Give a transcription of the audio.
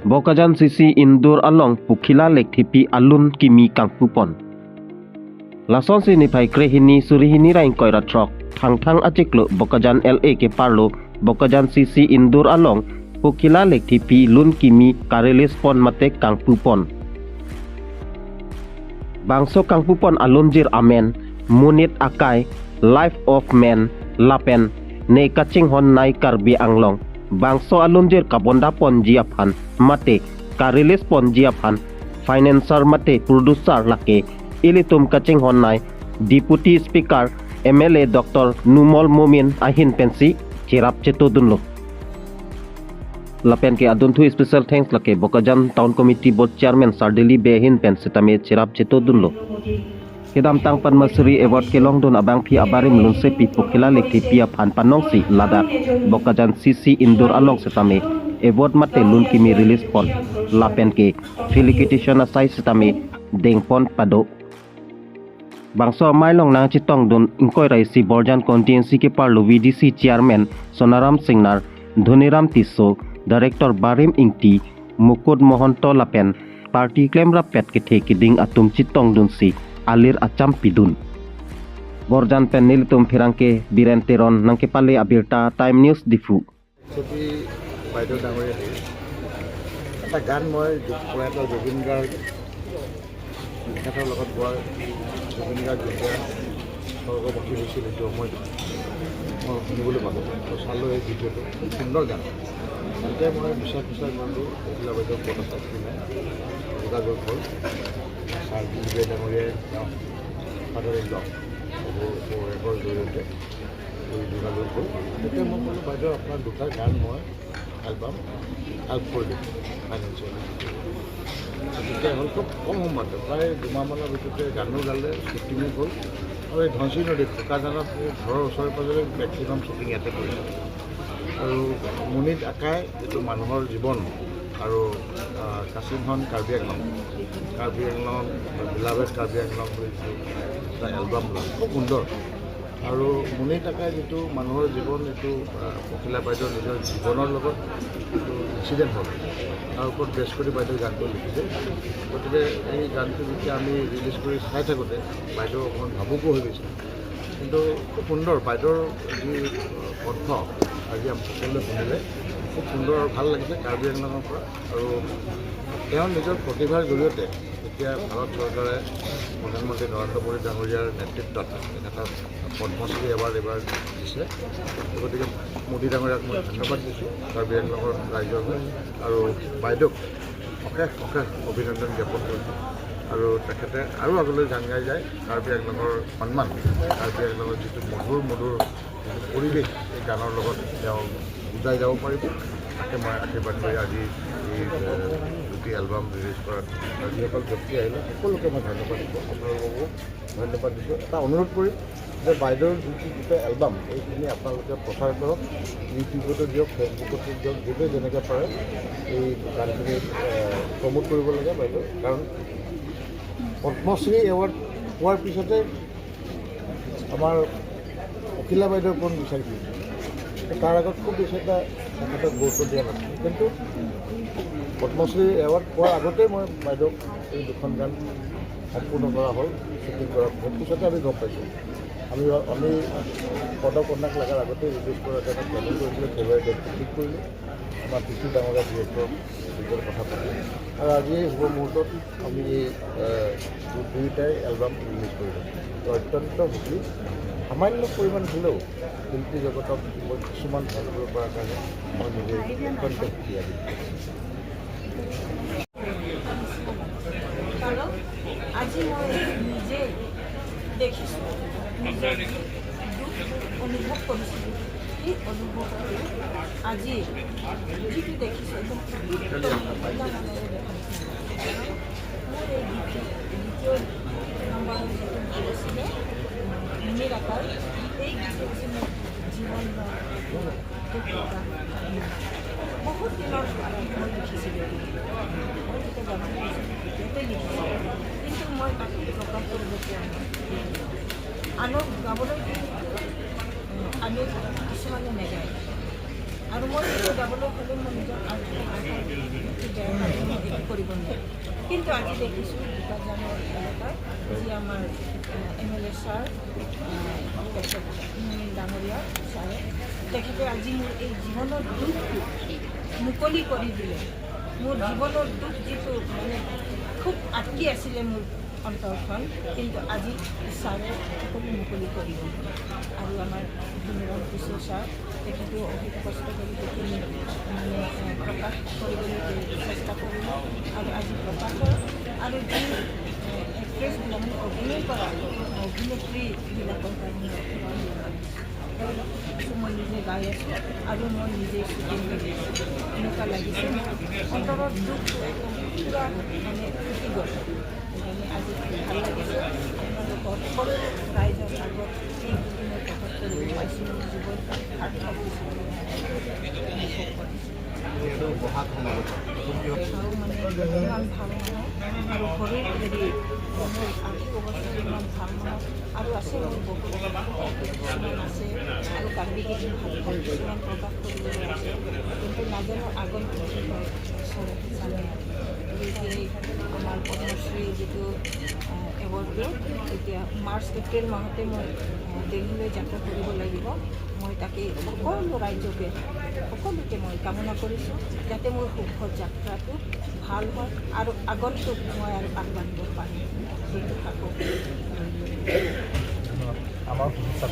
Bokajan CC Indur along Pukhila Lake Thipi alun kimi kangpupon. Lason si ni phai krehini surihini raing koira trok thang thang achiklo Bokajan LA ke parlo Bokajan CC Indur along Pukhila Lake Thipi lun kimi karelis pon mate kangpupon. Bangso kangpupon alunjir amen munit akai life of man lapen ne kaching hon nai karbi anglong. Bangso alunjir kabonda pon jiaphan mate karilis pon jiaphan financer mate producer lake ilitum kaching hon nai deputy speaker MLA Dr. Numol Momin ahin pensi chirap cheto dunlo. Lapen ke adun thu special thanks lake Bokajan Town Committee Board Chairman Sardili Behin pensi tame chirap cheto dunlo. Kedam tang Padmasri Award ke long dun abang phi abarim lunse pi Pukhila Lake Thipi phan panong si lada Bokajan CC Indur along setame award mate lun kimi release pon lapen ke felicitation asai setame dengpon pado. Bangso mailong nang chitong dun inkoi raisi Borjan constituency ke parlo VDC Chairman Sonaram Singnar Dhoniram Tisso Director Barim Ingti Mukut Mohonto lapen party claim rapet ke thekiding atum chitong dun si alir acham pidun. Borjan pen nilitum phirangke Biren Teron nangke pale abirta Time News Difu. ছবি বাইদেউ ডাঙৰীয়া এটা গান মই প্ৰয়াত জুবিন গাৰ্গ তেখেতৰ লগত গোৱা, জুবিন গাৰ্গ যেতিয়া স্বৰ্গবাসী হৈছিল, সেইটো সময়ত মই শুনিবলৈ পালোঁ আৰু চালোঁ এই ভিডিঅ'টো। খুব সুন্দৰ গান। তাতে মই বিশ্বাস বিচাৰ কৰিলোঁ, অখিলা বাইদেউ ক'ত আছে কি নাই, যোগাযোগ হ'ল। ছাৰ দিলীপ ডাঙৰীয়াই তেওঁ ফাদাৰ ইন ল শহুৰেকৰ জৰিয়তে এই যোগাযোগ হ'ল। তেতিয়া মই ক'লোঁ, বাইদেউ, আপোনাৰ দুটা গান মই এলবাম হেল্প কৰি দিম ফাইনেন্সিয়েলি। তেতিয়া হ'ল খুব কম সময়তে, প্ৰায় 2 মাহমানৰ ভিতৰতে গানো গালে, শ্বুটিঙো হ'ল। আৰু এই ধনশিৰি নদী বোকাজানত এই ঘৰৰ ওচৰে পাঁজৰে মেক্সিমাম শ্বুটিং ইয়াতে কৰিছে। আৰু মুনিত আকাই যিটো মানুহৰ জীৱন আৰু কাচিংখন কাৰ্বি আংলং, কাৰ্বি আংলং বিলাভেড কাৰ্বি আংলং বুলি যিটো এটা এলবাম ওলাল, খুব সুন্দৰ। আৰু মুনিত আকাই যিটো মানুহৰ জীৱন, এইটো পখিলা বাইদেউৰ নিজৰ জীৱনৰ লগত যিটো ইনচিডেণ্ট হ'ল, তাৰ ওপৰত বেছ কৰি বাইদেউ গানটো লিখিছে। গতিকে এই গানটো যেতিয়া আমি ৰিলিজ কৰি চাই থাকোঁতে বাইদেউ অকণমান ভাবুকো হৈ গৈছিল। কিন্তু খুব সুন্দৰ, বাইদেউৰ যি কণ্ঠ আজি আমি সকলোৱে শুনিলে, খুব সুন্দৰ আৰু ভাল লাগিছে কাৰ্বি আংলঙৰ পৰা। আৰু তেওঁ নিজৰ প্ৰতিভাৰ জৰিয়তে এতিয়া ভাৰত চৰকাৰে প্ৰধানমন্ত্ৰী নৰেন্দ্ৰ মোদী ডাঙৰীয়াৰ নেতৃত্বত তেখেতক পদ্মশ্ৰী এৱাৰ্ড এইবাৰ দিছে। গতিকে মোদী ডাঙৰীয়াক মই ধন্যবাদ দিছোঁ কাৰ্বি আংলঙৰ ৰাইজৰ হৈ আৰু বাইদেউক অশেষ অশেষ অভিনন্দন জ্ঞাপন কৰিছোঁ। আৰু তেখেতে আৰু আগলৈ গান গাই যায়, কাৰ্বি আংলঙৰ সন্মান, কাৰ্বি আংলঙৰ যিটো মধুৰ মধুৰ যিটো পৰিৱেশ, এই গানৰ লগত তেওঁ বুজাই যাব পাৰিব, তাকে মই আশীৰ্বাদ কৰি আজি এই দুটি এলবাম ৰিলিজ কৰাত যিসকল ব্যক্তি আহিলে, সকলোকে মই ধন্যবাদ দিছোঁ, আপোনালোককো ধন্যবাদ দিছোঁ। এটা অনুৰোধ কৰিম যে বাইদেউৰ যিটো দুটা এলবাম, এইখিনি আপোনালোকে প্ৰচাৰ কৰক, ইউটিউবতো দিয়ক, ফেচবুকতো দিয়ক, যোনে যেনেকৈ পাৰে এই গানখিনি প্ৰমোট কৰিব লাগে বাইদেউ। কাৰণ পদ্মশ্ৰী এৱাৰ্ড পোৱাৰ পিছতে আমাৰ অখিলা বাইদেউৰ ফোন বিচাৰি ফুৰিছে। তাৰ আগত খুব বেছি এটা তেখেতক গুৰুত্ব দিয়া নাছিলোঁ। কিন্তু পদ্মশ্ৰী এৱাৰ্ড পোৱাৰ আগতেই মই বাইদেউক এই দুখন গান সম্পূৰ্ণ কৰা হ'ল। শ্বুটিং কৰাৰ পিছতে আমি গম পাইছোঁ। আমি পদকন্যাক লগাৰ আগতেই ৰিলিজ কৰাৰ কাৰণে প্লেনিং কৰিছিলোঁ। ফেব্ৰুৱাৰী ডেটটো ঠিক কৰিলোঁ, আমাৰ টিচু ডাঙৰীয়া ডিৰেক্টৰ ভিতৰত কথা পাতি, আৰু আজি এই শুভ মুহূৰ্তত আমি এই দুয়োটাই এলবাম ৰিলিজ কৰিলোঁ। তো অত্যন্ত সুখী, সামান্য পৰিমাণ হ'লেও শিল্পী জগতক মই কিছুমান হেল্প কৰিব পৰাৰ কাৰণে মই নিজে অত্যন্ত সুখী আজি। কাৰণ আজি মই নিজে দেখিছোঁ, নিজৰ দুখ অনুভৱ কৰিছিলোঁ, সেই অনুভৱটো আজি যিটো দেখিছোঁ, একদম খোলা মনেৰে দেখিছোঁ। মোৰ এই দ্বিতীয় নম্বৰৰ যিটো গীত আছিলে মুনিৰ আকাৰ, এই গীতটো হৈছে মোৰ জীৱনৰ দুখ লগা কাহিনী। বহুত দিনৰ আগত মই লিখিছিলোঁ এইটো। মই যেতিয়া গান লিখিছিলোঁ, তেতিয়াতে লিখিছিলোঁ, কিন্তু মই তাক প্ৰকাশ কৰিব পৰা নাই। আনক গাবলৈ দিওঁ, আনে কিছুমানে নেগায়। আৰু মই যেতিয়া গাবলৈ হ'লে মই নিজৰ আৰ্থিক এইটো বেয়া কাৰণে মই একো কৰিব নোৱাৰোঁ। কিন্তু আজি দেখিছোঁ বোকাজানৰ এলেকাৰ যি আমাৰ এমএলএ ছাৰ, তেখেত ডাঙৰীয়া ছাৰে, তেখেতে আজি মোৰ এই জীৱনৰ দুখটো মুকলি কৰি দিলে। মোৰ জীৱনৰ দুখ যিটো মানে খুব আটকি আছিলে মোৰ অন্তৰখন, কিন্তু আজি ছাৰে সকলো মুকলি কৰি দিলে। আৰু আমাৰ ধনীৰাম কিশোৰ ছাৰ, তেখেতেও অধিক কষ্ট কৰি সেইখিনি মানে প্ৰকাশ কৰিবলৈ চেষ্টা কৰিলে আৰু আজি প্ৰকাশ হ'ল। আৰু যি এক্ট্ৰেছবিলাক, মানে অভিনয় কৰা অভিনেত্ৰীবিলাকৰ কাৰণে মই নিজে গাই আছোঁ আৰু মই নিজে শ্বুটিং কৰি আছোঁ, এনেকুৱা লাগিছে। মোৰ অন্তৰৰ দুখটো একদম পূৰা মানে ফুটি গ'ল। সেইকাৰণে আজি ভাল লাগিছে। আপোনালোকৰ সকলো ৰাইজৰ আগত এইখিনি মই প্ৰকাশ কৰিব পাইছোঁ। মোৰ জীৱন সাৰ্থক হৈছে বুলি অনুভৱ কৰিছোঁ। যিহেতু বহাগ সমাগত, দেহাও মানে ইমান ভাল নহয় আৰু শৰীৰ হেৰি মোৰ আৰ্থিক অৱস্থা ইমান ভাল নহয়। আৰু আছে মোৰ বহুত কিছুমান আছে আৰু কাৰ্বি গীত ভাল কিছুমান প্ৰকাশ কৰিবলৈ আছে। কিন্তু নাজানো আগন্তুক কি হয়, ঈশ্বৰে জানে। গতিকে আমাৰ পদ্মশ্ৰী যিটো এৱাৰ্ডটো, এতিয়া মাৰ্চ এপ্ৰিল মাহতে মই দিল্লীলৈ যাত্ৰা কৰিব লাগিব। মই তাকে সকলো ৰাইজকে, সকলোকে মই কামনা কৰিছোঁ যাতে মোৰ শুভ যাত্ৰাটো ভাল হয় আৰু আগন্তুক মই আৰু আগবাঢ়িব পাৰিম, সেইটো সাহস। আমাৰ শুভেচ্ছা।